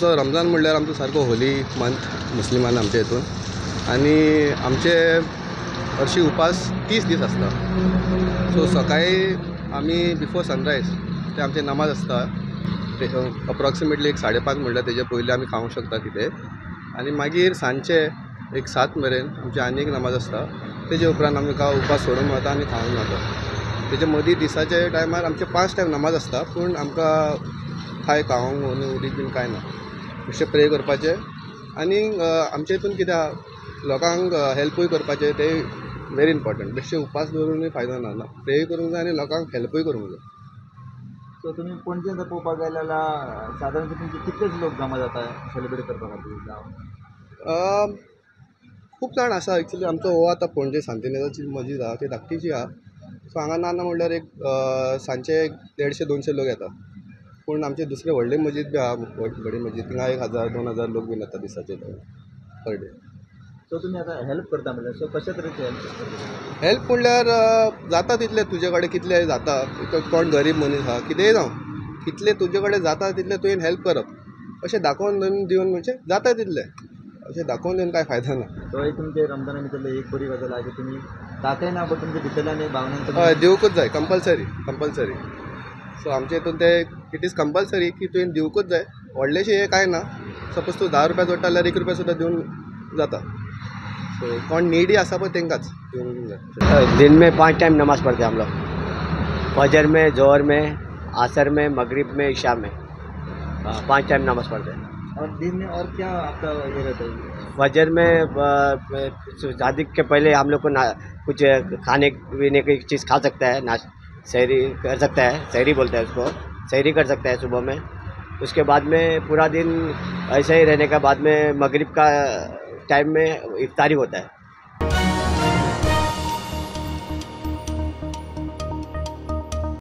आमचो रमजान म्हणल्यार आमचो सारको होली मंथ मुस्लिमान आमच्या हितून आनी आमचे हरशीं उपास 30 दीस आसता. सो सकाळी आमी बिफोर सनरायज ते आमचे नमाज आसता अप्रॉक्सिमेटली एक 5:30 म्हणल्यार तेजे पयलीं आमी खावंक शकता कितें आनी मागीर सांजचे एक 7 मेरेन आमची आनी एक नमाज आसता. तेजे उपरांत आमकां उपास सोडूंक मेळटा आनी खावंक मेळटा. तेजे मदीं दिसाचे टायमार आमचे 5 टायम नमाज आसता पूण आमकां कांय खावंक आनी उदीक बीन कांय ना, बेश्टें प्रे करपाचें आनी आमचे हितून कितें आहा लोकांक हेल्पूय करपाचें तें वेरी इम्पॉर्टंट. बेश्टें उपास दवरूनय फायदो ना, प्रेय करूंक जाय आनी लोकांक हेल्पूय करूंक जाय. सो तुमी पणजे जर पळोवपाक गेले जाल्यार सादारण तुमचे कितलेच लोक जमा जाता सेलिब्रेट करपा खातीर गांव? खूब जाण आसा एक्चुली. आमचो हो आतां पणजे सांतिनेजाची मजीद आहा ती धाकटीशी आहा. सो हांगा ना ना म्हणल्यार एक सांजचे 150-200 लोक येता. पूण आमचे दुसरे व्हडले मजीद बी आहा, व्हडली मजीद थिंगा 1000-2000 लोक बीन येता दिसाचे पर डे. सो तुमी आतां हेल्प करता म्हणल्यार सो कशे तरेचे हेल्प करता? हेल्प म्हणल्यार जाता तितले तुजे कडेन कितले जाता, कोण गरीब मनीस आहा कितेंय जावं कितले तुजे कडेन जाता तितले तुवें हेल्प करप, अशें दाखोवन दिवन म्हणजे जाता तितले, अशें दाखोवन दिवन कांय फायदो ना. सो एक तुमचे रमजाना भितरले एक बरी गजाल आहा की तुमी दाखयना बट तुमचे भितरल्यान एक भावनान हय दिवकूच जाय कंपल्सरी कंपल्सरी. सो आमचे हितून ते it is compulsory की तुवें दिवकूच जाय. व्हडलेशें हें कांय ना, सपोज तूं 10 रुपया जोडटा जाल्यार 1 रुपया सुद्दां दिवन जाता. सो कोण निडी आसा पळय तांकांच दिवंक जाय. दिन में 5 टाइम नमाज़ पढ़ते हैं हम लोग, फजर में, जोहर में, आसर में, मगरिब में, इशा में, 5 टाइम नमाज़ पढ़ते हैं. और दिन में और क्या आपका ये रहता है? फजर में शादी के पहले हम लोग को ना कुछ खाने पीने की चीज़ खा सकता है, ना सहरी कर सकता है, सहरी बोलते हैं उसको, सहरी कर सकता है सुबह में. उसके बाद में पूरा दिन ऐसे ही रहने का बाद में मगरिब का टाइम में इफ्तारी होता है.